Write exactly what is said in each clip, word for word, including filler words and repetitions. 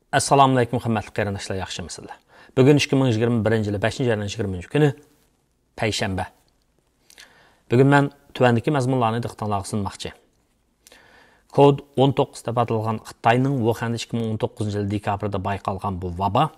ئەسسالامۇئەلەيكۇم، ھۆرمەتلىك قېرىنداشلار، ياخشىمۇسىلەر؟ بۈگۈن ئىككى مىڭ يىگىرمە بىرىنچى يىلى بەشىنچى ئاينىڭ يىگىرمىنچى كۈنى، پەيشەنبە. بۈگۈن مەن تۆۋەندىكى مەزمۇنلارنى دىققىتىڭلارغا سۇنماقچى. كود ئون توققۇز دەپ ئاتالغان خىتاينىڭ ۋۇخەندە ئىككى مىڭ ئون توققۇزىنچى يىلى دېكابىردا بايقالغان بۇ ۋابا،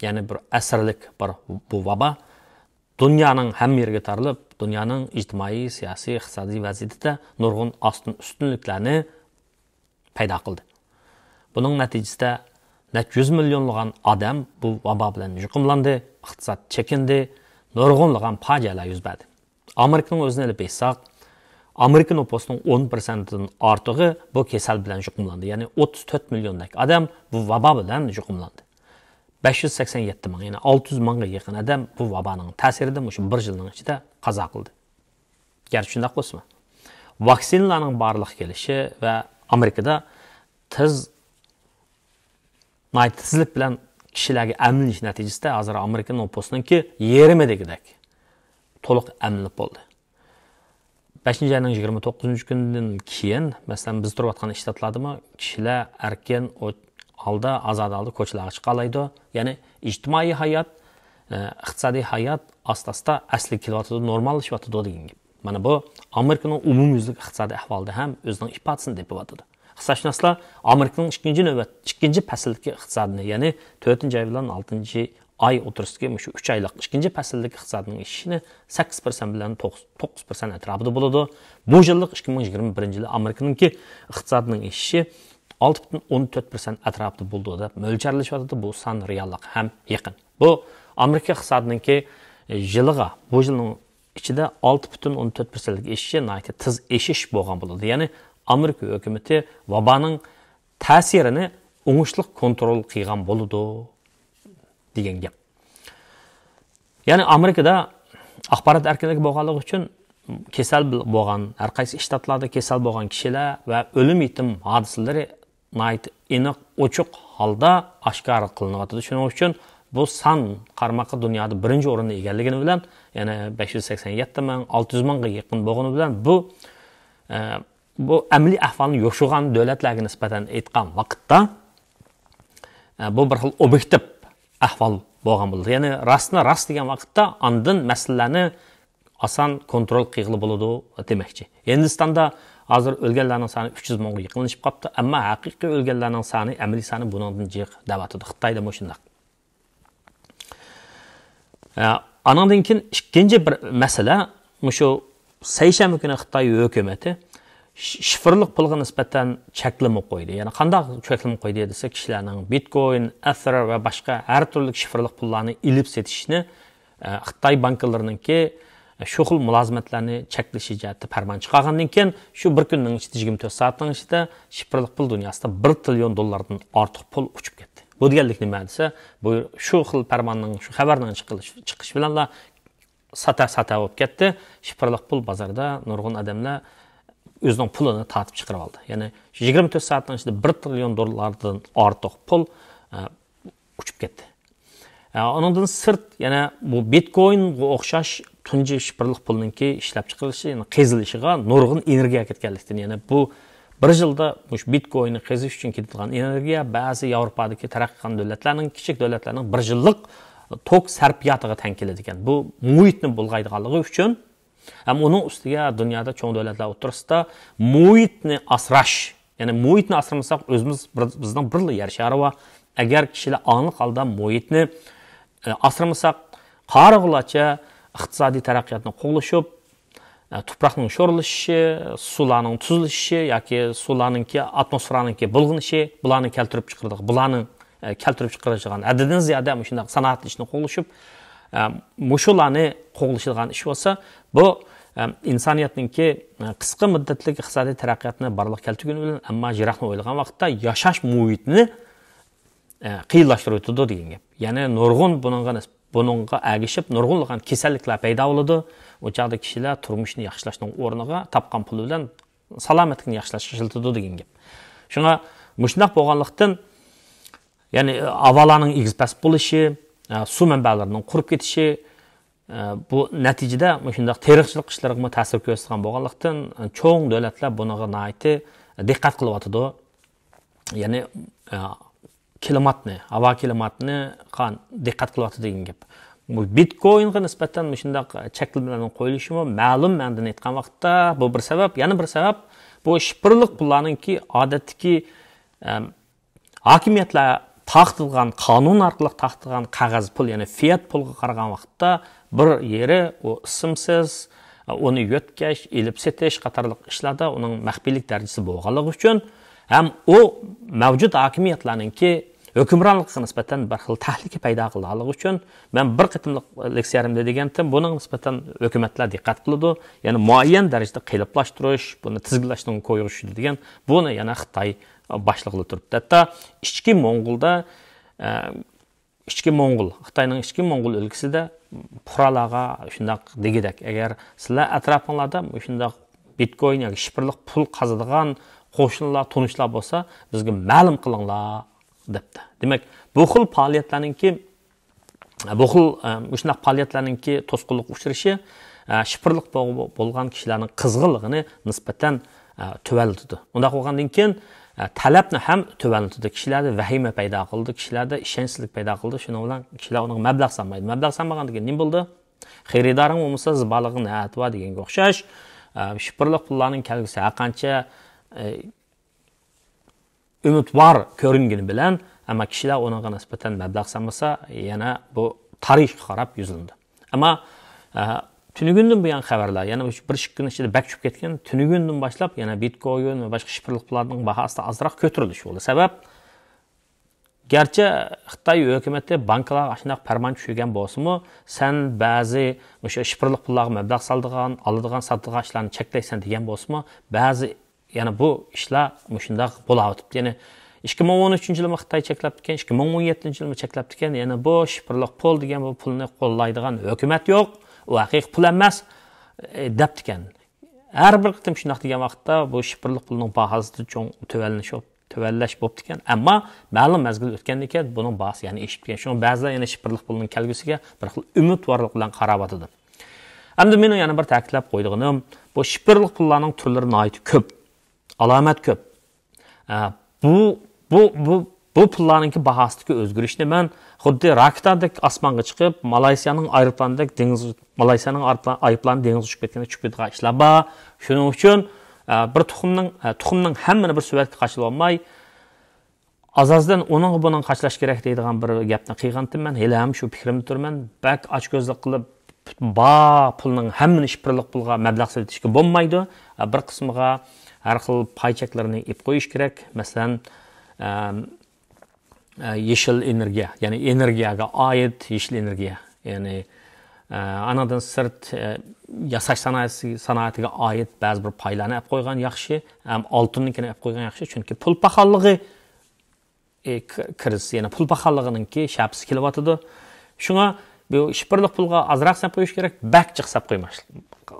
يەنى بىر ئەسىرلىك بىر بۇ ۋابا، دۇنيانىڭ ھەممە يېرىگە تارىلىپ، دۇنيانىڭ ئىجتىمائىي، سىياسىي، ئىقتىسادىي ۋەزىيىتىدە نۇرغۇن ئاستىن ئۈستۈنلۈكلەرنى پەيدا قىلدى. بۇنىڭ نەتىجىسىدە نەچچە يۈز مىليونلىغان ئادەم بۇ ۋابا بىلەن يۇقۇملاندى، ئىقتىساد چېكىندى، نۇرغۇنلىغان پاجىئەلەر يۈز بەردى. ئامېرىكىنىڭ ئۆزىنى ئېلىپ ئېيتساق، ئامېرىكا نوپۇسىنىڭ ئون پىرسەنتتىن ئارتۇقى بۇ كېسەل بىلەن يۇقۇملاندى. يەنى ئوتتۇز تۆت مىليوندەك ئادەم بۇ ۋابا بىلەن يۇقۇملاندى. بەش يۈز سەكسەن يەتتە مىڭ، يەنى ئالتە يۈز مىڭغا يېقىن ئادەم بۇ ۋابانىڭ تەسىرىدە مۇشۇ بىر يىلنىڭ ئىچىدە قازا قىلدى. گەرچە شۇنداق بولسىمۇ، ۋاكسىنىلارنىڭ بارلىققا كېلىشى ۋە ئامېرىكىدا تېز، ناھايىتى تېزلىك بىلەن كىشىلەرگە ئەملىنىش نەتىجىسىدە ھازىر ئامېرىكا نوپۇسىنىڭكى يېرىمى دېگۈدەك تولۇق ئەملىنىپ بولدى. بەشىنچى ئاينىڭ يىگىرمە توققۇزىنچى كۈنىدىن كېيىن، مەسىلەن، بىز تۇرۇۋاتقان شتاتلاردىمۇ كىشىلەر ئەركىن ئو-، ھالدا، ئازادە ھالدا كوچىلارغا چىقالايدۇ. يەنى ئىجتىمائىي ھايات، ئە، ئىقتىسادىي ھايات ئاستا-ئاستا ئەسلىگە كېلىۋاتىدۇ، نورماللىشىۋاتىدۇ دېگەن گەپ. مانا بۇ ئامېرىكىنىڭ ئومۇميۈزلۈك ئىقتىسادىي ئەھۋالىدا ھەم ئۆزىنىڭ ئىپادىسىنى تېپىۋاتىدۇ. ئىقتىسادشۇناسلار ئامېرىكىنىڭ ئىككىنچى نۆۋەت، ئىككىنچى پەسىلدىكى ئىقتىسادىنى، يەنى تۆتىنچى ئاي بىلەن ئالتىنچى ئاي ئوتتۇرىسىدىكى مۇشۇ ئۈچ ئايلىق ئىككىنچى پەسىلدىكى ئىقتىسادنىڭ ئېشىشىنى سەككىز پىرسەنت بىلەن توققۇز، توققۇز پىرسەنت ئەتراپىدا بولىدۇ. بۇ يىللىق ئىككى مىڭ يىگىرمە بىرىنچى يىلى ئامېرىكىنىڭكى ئىقتىسادىنىڭ ئېشىشى ئالتە پۈتۈن ئون تۆت پىرسەنت ئەتراپىدا بولىدۇ دەپ مۆلچەرلىشىۋاتىدۇ. بۇ سان رېئاللىققا ھەم يېقىن. بۇ ئامېرىكا ئىقتىسادىنىڭكى يىلىغا، بۇ يىلنىڭ ئىچىدە ئالتە پۈتۈن ئون تۆت پىرسەنتلىك ئېشىشى ناھايىتى تېز ئېشىش بولغان بولىدۇ. يەنى ئامېرىكا ھۆكۈمىتى ۋابانىڭ تەسىرىنى ئوڭۇشلۇق كونترول قىلغان بولىدۇ دېگەن گەپ. يەنى ئامېرىكىدا ئاخبارات ئەركىنلىكى بولغانلىقى ئۈچۈن كېسەل بىل-، بولغان، ھەر قايسى شتاتلاردا كېسەل بولغان كىشىلەر ۋە ئۆلۈم يېتىم ھادىسىلىرى ناھايىتى ئېنىق، ئوچۇق ھالدا ئاشكارا قىلىنىۋاتىدۇ. شۇنىڭ ئۈچۈن بۇ سان قارىماققا دۇنيادا بىرىنچى ئورۇننى ئىگىلىگىنى بىلەن، يەنى بەش يۈز سەكسەن يەتتە مىڭ، ئالتە يۈز مىڭغا يېقىن بولغىنى بىلەن بۇ، ئە، بۇ ئەمەلىي ئەھۋالنى يوشۇرغان دۆلەتلەرگە نىسبەتەن ئېيتقان ۋاقىتتا، ئە، بۇ بىر خىل ئوبيېكتىپ ئەھۋال بولغان بولىدۇ. يەنى راستنى راست دېگەن ۋاقىتتا ئاندىن مەسىلىلەرنى ئاسان كونترول قىلغىلى بولىدۇ دېمەكچى. ھىندىستاندا ھازىر ئۆلگەنلەرنىڭ سانى ئۈچ يۈز مىڭغا يېقىنلىشىپ قاپتۇ، ئەمما ھەقىقىي ئۆلگەنلەرنىڭ سانى، ئەمەلىي سانى بۇنىڭدىن جىق دەۋاتىدۇ. خىتايدىمۇ شۇنداق. ئە، ئانىڭدىن كېيىن ئىككىنچى بىر مەسىلە، مۇشۇ سەيشەنبە كۈنى خىتاي ھۆكۈمىتى ش-، شىفىرلىق پۇلغا نىسبەتەن چەكلىمە قويدى. يەنى قانداق چەكلىمە قويدى دېسە، كىشىلەرنىڭ بىتكوين، ئېتېر ۋە باشقا ھەر تۈرلۈك شىفىرلىق پۇللارنى ئېلىپ سېتىشنى، ئە، خىتاي بانكىلىرىنىڭكى شۇ خىل مۇلازىمەتلەرنى چەكلىشى جەھەتتە پەرمان چىقارغاندىن كېيىن، شۇ بىر كۈننىڭ ئىچىدە، يىگىرمە تۆت سائەتنىڭ ئىچىدە شىفىرلىق پۇل دۇنياسىدا بىر تىرىليون دوللاردىن ئارتۇق پۇل ئۇچۇپ كەتتى. بۇ دېگەنلىك نېمە دېسە، بۇ شۇ خىل پەرماننىڭ، شۇ خەۋەرنىڭ چىقىلىش-، چىقىشى بىلەنلا ساتا-ساتا بولۇپ كەتتى. شىفىرلىق پۇل بازاردا نۇرغۇن ئادەملەر ئۆزىنىڭ پۇلىنى تارتىپ چىقىرىپ ئالدى. يەنى شۇ يىگىرمە تۆت سائەتنىڭ ئىچىدە بىر تىرىليون دوللاردىن ئارتۇق پۇل، ئە، ئۇچۇپ كەتتى. ئە، ئۇنىڭدىن سىرت يەنە بۇ بىتكوينغا ئوخشاش تۇنجى شىفىرلىق پۇلنىڭكى ئىشلەپچىقىرىلىشى، يەنى قېزىلىشىغا نۇرغۇن ئېنېرگىيە كەتكەنلىكتىن، يەنى بۇ بىر يىلدا مۇشۇ بىتكويننى قېزىش ئۈچۈن كېتىدىغان ئېنېرگىيە بەزى ياۋروپادىكى تەرەققىي قىلغان دۆلەتلەرنىڭ، كىچىك دۆلەتلەرنىڭ بىر يىللىق توك سەرپىياتىغا تەڭ كېلىدىكەن. بۇ مۇھىتنى بۇلغايدىغانلىقى ئۈچۈن ھەم ئۇنىڭ ئۈستىگە دۇنيادا چوڭ دۆلەتلەر ئوتتۇرىسىدا مۇھىتنى ئاسراش، يەنى مۇھىتنى ئاسرىمىساق، ئۆزىمىز بىر، بىزنىڭ بىرلا يەر شارى بار. ئەگەر كىشىلەر ئاڭلىق ھالدا مۇھىتنى، ئە، ئاسرىمىساق، قارىغۇلارچە ئىقتىسادىي تەرەققىياتنى قوغلىشىپ، ئە، تۇپراقنىڭ شورلىشىشى، سۇلارنىڭ تۈزلىشىشى ياكى سۇلارنىڭكى، ئاتموسفېرانىڭكى بۇلغىنىشى، بۇلارنى كەلتۈرۈپ چىقىرىدىغان، بۇلارنىڭ، ئە، كەلتۈرۈپ چىقىرىدىغان ھەددىدىن زىيادە مۇشۇنداق سانائەتلىشىشنى قوغلىشىپ، ئە، مۇشۇلارنى قوغلىشىدىغان ئىش بولسا، بۇ، ئە، ئىنسانىيەتنىڭكى، ئە، قىسقا مۇددەتلىك ئىقتىسادىي تەرەققىياتنى بارلىققا كەلتۈرگىنى بىلەن، ئەمما يىراقنى ئويلىغان ۋاقىتتا ياشاش مۇھىتىنى، ئە، قىيىنلاشتۇرۇۋېتىدۇ دېگەن گەپ. يەنى نۇرغۇن بۇنىڭغا نىس-، بۇنىڭغا ئەگىشىپ نۇرغۇنلىغان كېسەللىكلەر پەيدا بولىدۇ. ئۇ چاغدا كىشىلەر تۇرمۇشىنى ياخشىلاشنىڭ ئورنىغا تاپقان پۇلى بىلەن سالامەتلىكىنى ياخشىلاشقا ئىشلىتىدۇ دېگەن گەپ. شۇڭا مۇشۇنداق بولغانلىقتىن، يەنى ھاۋالارنىڭ ئېگىز-پەس بولۇشى، سۇ مەنبەلىرىنىڭ قۇرۇپ كېتىشى، بۇ نەتىجىدە مۇشۇنداق تېرىقچىلىق ئىشلىرىغىمۇ تەسىر كۆرسىتىدىغان بولغانلىقتىن، چوڭ دۆلەتلەر بۇنىڭغا ناھايىتى دىققەت قىلىۋاتىدۇ. يەنى، كىلىماتنى، ھاۋا كىلىماتنى قان-، دىققەت قىلىۋاتىدۇ دېگەن گەپ. بۇ بىتكوينغا نىسبەتەن مۇشۇنداق چەكلىمىلەرنىڭ قويۇلۇشىمۇ مەلۇم مەنىدىن ئېيتقان ۋاقىتتا، بۇ بىر سەۋەب، يەنە بىر سەۋەب، بۇ شىفىرلىق پۇللارنىڭكى ئادەتتىكى، ئەم، ھاكىمىيەتلەر تارقىتىدىغان، قانۇن ئارقىلىق تارقىتىدىغان قەغەز پۇل، يەنى فىئات پۇلغا قارىغان ۋاقىتتا بىر يېرى ئۇ ئىسىمسىز، ئۇنى يۆتكەش، ئېلىپ سېتىش قاتارلىق ئىشلاردا ئۇنىڭ مەخپىيلىك دەرىجىسى بولغانلىقى ئۈچۈن ھەم ئۇ مەۋجۇت ھاكىمىيەتلەرنىڭكى ھۆكۈمرانلىقىغا نىسبەتەن بىر خىل تەھلىكە پەيدا قىلىدىغانلىقى ئۈچۈن، مەن بىر قېتىملىق لېكسىيەمدە دېگەنتىم، بۇنىڭغا نىسبەتەن ھۆكۈمەتلەر دىققەت قىلىدۇ. يەنى مۇئەييەن دەرىجىدە قېلىپلاشتۇرۇش، بۇنى تىزگىنلەشنىڭ كويىغا چۈشىدۇ دېگەن، بۇنى يەنە خىتاي باشلىقىدا تۇرۇپتۇ. ھەتتا ئىچكى موڭغۇلدا، ئە، ئىچكى موڭغۇل، خىتاينىڭ ئىچكى موڭغۇل ئۆلكىسىدە پۇقرالارغا شۇنداق دېگۈدەك، ئەگەر سىلەر ئەتراپىڭلاردا مۇشۇنداق بىتكوين ياكى شىفىرلىق پۇل قازىدىغان قوشنىلار، تونۇشلار بولسا، بىزگە مەلۇم قىلىڭلار، دەپتۇ. دېمەك، بۇ خىل پائالىيەتلەرنىڭكى، بۇ خىل، ئە، مۇشۇنداق پائالىيەتلەرنىڭكى توسقۇنلۇققا ئۇچرىشى، ئە، شىفىرلىق بول-، بولغان كىشىلەرنىڭ قىزغىنلىقىنى نىسبەتەن، ئە، تۆۋەنلىتىدۇ. ئۇنداق بولغاندىن كېيىن، ئە، تەلەپنى ھەم تۆۋەنلىتىدۇ. كىشىلەردە ۋەھىمە پەيدا قىلىدۇ، كىشىلەردە ئىشەنچسىزلىك پەيدا قىلىدۇ. شۇنىڭ بىلەن كىشىلەر ئۇنىڭغا مەبلەغ سالمايدۇ. مەبلەغ سالمىغاندىن كېيىن نېمە بولىدۇ؟ خېرىدارىڭ بولمىسا، زىبالىقىڭ نەدە بار دېگەنگە ئوخشاش. ئە، شىفىرلىق پۇللارنىڭ كەلگۈسى ھەر قانچە، ئە، ئۈمىدۋار كۆرۈنگىنى بىلەن، ئەمما كىشىلەر ئۇنىڭغا نىسبەتەن مەبلەغ سالمىسا، يەنە بۇ تارىخقا قاراپ يۈزلىنىدۇ. ئەمما، ئە، تۈنۈگۈندىن بۇيان خەۋەرلەر، يەنە مۇشۇ بىر ئىككى كۈن ئىچىدە بەك چۈشۈپ كەتكەن. تۈنۈگۈندىن باشلاپ يەنە بىتكوين ۋە باشقا شىفىرلىق پۇللارنىڭ باھاسىدا ئازراق كۆتۈرۈلۈش بولدى. سەۋەب، گەرچە خىتاي ھۆكۈمىتى بانكىلارغا ئاشۇنداق پەرمان چۈشۈرگەن بولسىمۇ، سەن بەزى مۇشۇ شىفىرلىق پۇللارغا مەبلەغ سالىدىغان، ئالىدىغان، ساتىدىغان ئىشلارنى چەكلەيسەن دېگەن بولسىمۇ، بەزى يەنە بۇ ئىشلار مۇشۇنداق بولاۋاتىپتۇ. يەنى ئىككى مىڭ ئون ئۈچىنچى يىلىمۇ خىتاي چەكلەپتىكەن، ئىككى مىڭ ئون يەتتىنچى يىلىمۇ چەكلەپتىكەن. يەنە بۇ شىفىرلىق پۇل دېگەن بۇ پۇلنى قوللايدىغان ھۆكۈمەت يوق، ئۇ ھەقىقىي پۇل ئەمەس، ئە، دەپتىكەن. ھەر بىر قېتىم شۇنداق دېگەن ۋاقىتتا بۇ شىفىرلىق پۇلنىڭ باھاسىدا چوڭ تۆۋەنلىشىپ، تۆۋەنلەش بوپتىكەن. ئەمما مەلۇم مەزگىل ئۆتكەندىن كېيىن بۇنىڭ باھاسى يەنە ئېشىپتىكەن. شۇڭا بەزىلەر يەنە شىفىرلىق پۇلنىڭ كەلگۈسىگە بىر خىل ئۈمىدۋارلىق بىلەن قاراۋاتىدۇ. ئەمدى مېنىڭ يەنە بىر تەكىتلەپ قويىدىغىنىم، بۇ شىفىرلىق پۇللارنىڭ تۈرلىرى ناھايىتى كۆپ، ئالامەت كۆپ. ئە، بۇ، بۇ، بۇ، بۇ پۇللارنىڭكى باھاسىدىكى ئۆزگىرىشنى مەن خۇددى راكېتادەك ئاسمانغا چىقىپ، مالايسىيانىڭ ئايروپىلانىدەك دېڭىز، مالايسىيانىڭ ئايروپىلان-، ئايروپىلانى دېڭىزغا چۈشۈپ كەتكەندەك چۈشۈپ كېتىدىغان ئىشلار بار. شۇنىڭ ئۈچۈن، ئە، بىر تۇخۇمنىڭ، ئە، تۇخۇمنىڭ ھەممىنى بىر سۆۋەتكە قاچىلىۋالماي، ئاز-ئازدىن ئۇنىڭغا بۇنىڭغا قاچىلاش كېرەك دەيدىغان بىر گەپنى قىلغانتىم مەن. ھېلىھەم شۇ پىكرىمدە تۇرىمەن. بەك ئاچكۆزلۈك قىلىپ، بار پۇلنىڭ ھەممىنى شىفىرلىق پۇلغا مەبلەغ سېلىۋېتىشكە بولمايدۇ. بىر قىسمىغا ھەر خىل پاي چەكلىرىنى ئېلىپ قويۇش كېرەك. مەسىلەن، ئەم، ئە، يېشىل ئېنېرگىيە، يەنى ئېنېرگىيەگە ئائىت يېشىل ئېنېرگىيە، يەنى، ئە، ئانىڭدىن سىرت، ئە، ياساش سانائەتسى-، سانائىتىگە ئائىت بەزى بىر پايلارنى ئەپ قويغان ياخشى، ھەم ئالتۇننىڭكىنى ئەپ قويغان ياخشى، چۈنكى پۇل پاخاللىقى، ئى، ك-، كىرىزىس، يەنى پۇل پاخاللىقىنىڭكى شەپىسى كېلىۋاتىدۇ. شۇڭا بۇ شىفىرلىق پۇلغا ئازراق سەپ قويۇش كېرەك، بەك جىق سەپ قويماس-،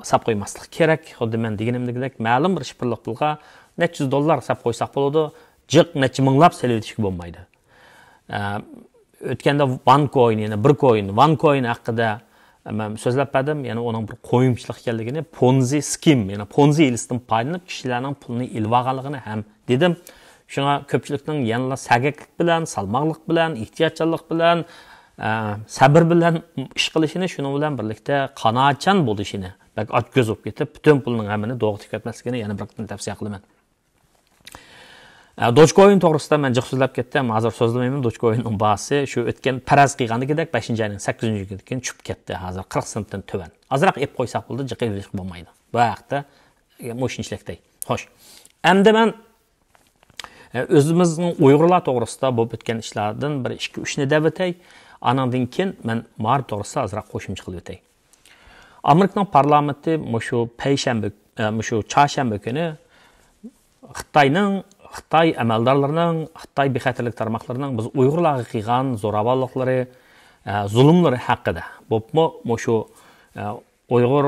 سەپ قويماسلىق كېرەك. خۇددى مەن دېگىنىمدەك، مەلۇم بىر شىفىرلىق پۇلغا نەچچە يۈز دوللار سەپ قويساق بولىدۇ، جىق نەچچە مىڭلاپ سېلىۋېتىشكە بولمايدۇ. ئە، ئۆتكەندە ۋان كوين، يەنى بىر كوين، ۋان كوين ھەققىدە مەن سۆزلەپ بەردىم. يەنى ئۇنىڭ بىر قويمىچىلىق ئىكەنلىكىنى، پونزى سكىم، يەنى پونزى ھىيلىسىدىن پايدىلىنىپ كىشىلەرنىڭ پۇلىنى ئېلىۋالغانلىقىنى ھەم دېدىم. شۇڭا كۆپچىلىكنىڭ يەنىلا سەگەكلىك بىلەن، سالماقلىق بىلەن، ئېھتىياتچانلىق بىلەن، ئە، سەبىر بىلەن ئىش قىلىشىنى، شۇنىڭ بىلەن بىرلىكتە قانائەتچان بولۇشىنى، بەك ئاچكۆز بولۇپ كېتىپ، پۈتۈن پۇلنىڭ ھەممىنى دوغا تېپىۋەتمەسلىكىنى يەنە بىر قېتىم تەۋسىيە قىلىمەن. ئە، دوجكوين توغرىسىدا مەن جىق سۆزلەپ كەتتىم، ھازىر سۆزلىمەيمەن. دوجكويننىڭ باھاسى شۇ ئۆتكەن پەرەز قىلغاندىكىدەك بەشىنچى ئاينىڭ سەككىزىنچى كۈنىدىن كېيىن چۈشۈپ كەتتى. ھازىر قىرىق سېنتتىن تۆۋەن. ئازراق ئېلىپ قويساق بولدى، جىق ئېلىۋېلىشقا بولمايدۇ. بۇ ھەقتە، ئە، مۇشۇنچىلىك دەي. خوش. ئەمدى مەن، ئە، ئۆزىمىزنىڭ ئۇيغۇرلار توغرىسىدا بولۇپ ئۆتكەن ئىشلاردىن بىر ئىككى ئۈچنى دەۋېتەي. ئانىڭدىن كېيىن مەن مائارىپ توغرىسىدا ئازراق قوشۇمچە قىلىۋېتەي. ئامېرىكىنىڭ پارلامېنتى مۇشۇ پەيشەنبە، ئە، مۇشۇ چارشەنبە كۈنى خىتاينىڭ، خىتاي ئەمەلدارلىرىنىڭ، خىتاي بىخەتەرلىك تارماقلىرىنىڭ بىز ئۇيغۇرلارغا قىلغان زوراۋانلىقلىرى، ئە، زۇلۇملىرى ھەققىدە، بولۇپمۇ مۇشۇ، ئە، ئۇيغۇر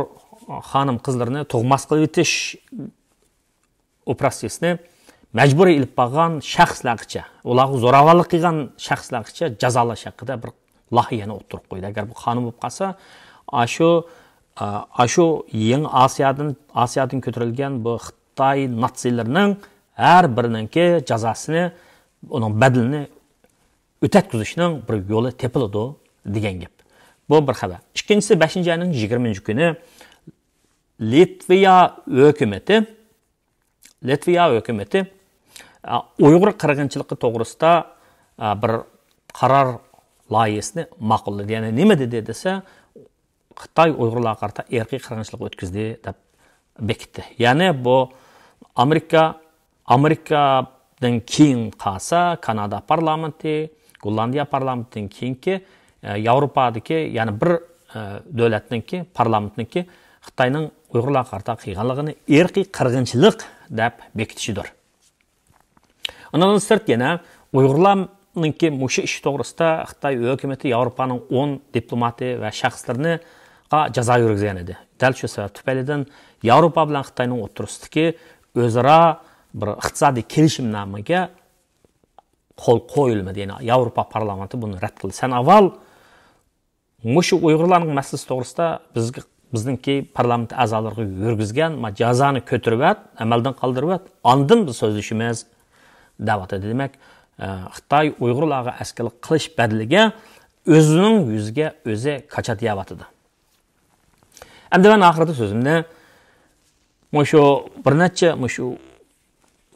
خانىم-قىزلىرىنى تۇغماس قىلىۋېتىش ئوپېراتسىيىسىنى مەجبۇرىي ئېلىپ بارغان شەخسلەرگىچە، ئۇلارغا زوراۋانلىق قىلغان شەخسلەرگىچە جازالاش ھەققىدە بىر لايىھەنى ئوتتۇرىغا قويدى. ئەگەر بۇ قانۇن بولۇپ قالسا، ئاشۇ، ئا، ئاشۇ يېڭى ئاسىيادىن، ئاسىيادىن كۆتۈرۈلگەن بۇ خىتاي ناتسىلىرىنىڭ ھەر بىرىنىڭكى جازاسىنى، ئۇنىڭ بەدىلىنى ئۆتەتكۈزۈشنىڭ بىر يولى تېپىلىدۇ دېگەن گەپ. بۇ بىر خەۋەر. ئىككىنچىسى، بەشىنچى ئاينىڭ يىگىرمىنچى كۈنى لىتۋىيە ھۆكۈمىتى، لىتۋىيە ھۆكۈمىتى، ئا، ئۇيغۇر قىرغىنچىلىقى توغرىسىدا، ئا، بىر قارار لايىھىسىنى ماقۇللىدى. يەنى نېمە دېدى دېسە، خىتاي ئۇيغۇرلارغا قارىتا ئىرقىي قىرغىنچىلىق ئۆتكۈزدى دەپ بېكىتتى. يەنى بۇ ئامېرىكا، ئامېرىكادىن كېيىن قالسا، كانادا پارلامېنتى، گوللاندىيە پارلامېنتىدىن كېيىنكى، ئە، ياۋروپادىكى يەنە بىر، ئە، دۆلەتنىڭكى پارلامېنتنىڭكى خىتاينىڭ ئۇيغۇرلارغا قارىتا قىلغانلىقىنى ئىرقىي قىرغىنچىلىق دەپ بېكىتىشىدۇر. ئۇنىڭدىن سىرت يەنە ئۇيغۇرلارنىڭكى مۇشۇ ئىش توغرىسىدا خىتاي ھۆكۈمىتى ياۋروپانىڭ ئون دىپلوماتى ۋە شەخسلىرىنى جازا يۈرگۈزگەن ئىدى. دەل شۇ سەۋەب تۈپەيلىدىن ياۋروپا بىلەن خىتاينىڭ ئوتتۇرىسىدىكى ئۆزئارا بىر ئىقتىسادىي كېلىشىمنامىگە قول قويۇلمىدى. يەنى ياۋروپا پارلامېنتى بۇنى رەت قىلدى. سەن ئاۋۋال مۇشۇ ئۇيغۇرلارنىڭ مەسىلىسى توغرىسىدا بىزگە، بىزنىڭكى پارلامېنت ئەزالىرىغا يۈرگۈزگەن ما جازانى كۆتۈرۈۋەت، ئەمەلدىن قالدۇرۇۋەت، ئاندىن بىز سۆزلىشىمىز، دەۋاتىدۇ. دېمەك، ئە، خىتاي ئۇيغۇرلارغا ئەسكىلىك قىلىش بەدىلىگە ئۆزىنىڭ يۈزىگە ئۆزى كاچات يەۋاتىدۇ. ئەمدى مەن ئاخىرىدا سۆزۈمنى مۇشۇ بىر نەچچە مۇشۇ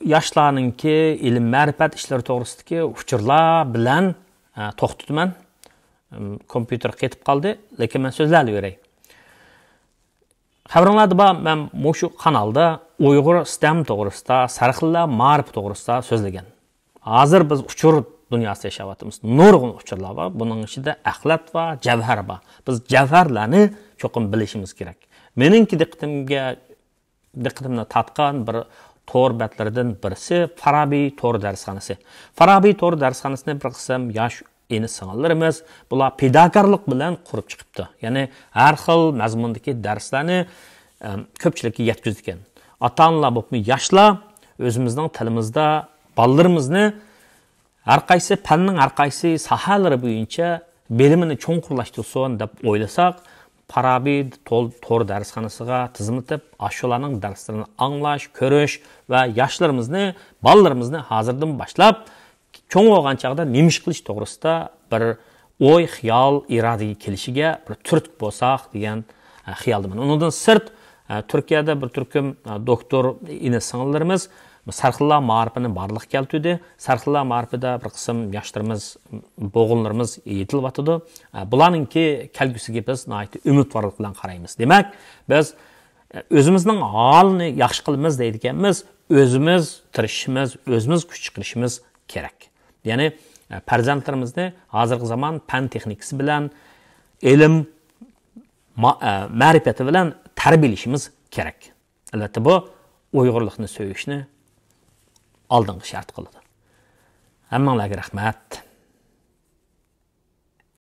ياشلارنىڭكى ئىلىم مەرىپەت ئىشلىرى توغرىسىدىكى ئۇچۇرلار بىلەن، ئە، توختىتىمەن. ئىم، كومپيۇتېر قېتىپ قالدى، لېكىن مەن سۆزلەۋېرەي. خەۋىرىڭلاردا بار، مەن مۇشۇ قانالدا ئۇيغۇر ستەم توغرىسىدا، سەرخىللار مائارىپى توغرىسىدا سۆزلىگەن. ھازىر بىز ئۇچۇر دۇنياسىدا ياشاۋاتىمىز. نۇرغۇن ئۇچۇرلار بار. بۇنىڭ ئىچىدە ئەخلەت بار، جەۋھەر بار. بىز جەۋھەرلەرنى چوقۇم بىلىشىمىز كېرەك. مېنىڭكى دىققىتىمگە دىققىتىمنى تارتقان بىر تور بەتلىرىدىن بىرسى فارابى تور دەرسخانىسى. فارابى تور دەرسخانىسىنى بىر قىسىم ياش ئىنى سىڭىللىرىمىز، بۇلار پىداكارلىق بىلەن قۇرۇپ چىقىپتۇ. يەنى ھەر خىل مەزمۇندىكى دەرسلەرنى، ئەم، كۆپچىلىككە يەتكۈزىدىكەن. ئاتا-ئانىلار بولۇپمۇ ياشلار ئۆزىمىزنىڭ تىلىمىزدا بالىلىرىمىزنى ھەر قايسى پەننىڭ ھەر قايسى ساھەلىرى بويىچە بىلىمىنى چوڭقۇرلاشتۇرسۇن دەپ ئويلىساق، پارابى تول-، تور دەرسخانىسىغا تىزىملىتىپ، ئاشۇلارنىڭ دەرسلىرىنى ئاڭلاش، كۆرۈش ۋە ياشلىرىمىزنى، بالىلىرىمىزنى ھازىردىن باشلاپ چوڭ بولغان چاغدا نېمە ئىش قىلىش توغرىسىدا بىر ئوي، خىيال، ئىرادىگە كېلىشىگە بىر تۈرتكە بولساق دېگەن، ئە، خىيالدىمەن. ئۇنىڭدىن سىرت، ئە، تۈركىيەدە بىر تۈركۈم، ئە، دوكتور ئىنى سىڭىللىرىمىز سەرخىللار مائارىپىنى بارلىققا كەلتۈردى. سەرخىللار مائارىپىدا بىر قىسىم ياشلىرىمىز، بوغۇنلىرىمىز يېتىلىۋاتىدۇ. ئە، بۇلارنىڭكى كەلگۈسىگە بىز ناھايىتى ئۈمىدۋارلىق بىلەن قارايمىز. دېمەك، بىز، ئە، ئۆزىمىزنىڭ ھالىنى ياخشى قىلىمىز دەيدىكەنمىز، ئۆزىمىز تىرىشىشىمىز، ئۆزىمىز كۈچ چىقىرىشىمىز كېرەك. يەنى، ئە، پەرزەنتلىرىمىزنى ھازىرقى زامان پەن تېخنىكىسى بىلەن، ئىلىم، ما-، ئە، مەرىپىتى بىلەن تەربىيەلىشىمىز كېرەك. ئەلۋەتتە، بۇ ئۇيغۇرلۇقنى سۆيۈشنى ئالدىنقى شەرت قىلىدۇ. ھەممىڭلارغا رەھمەت.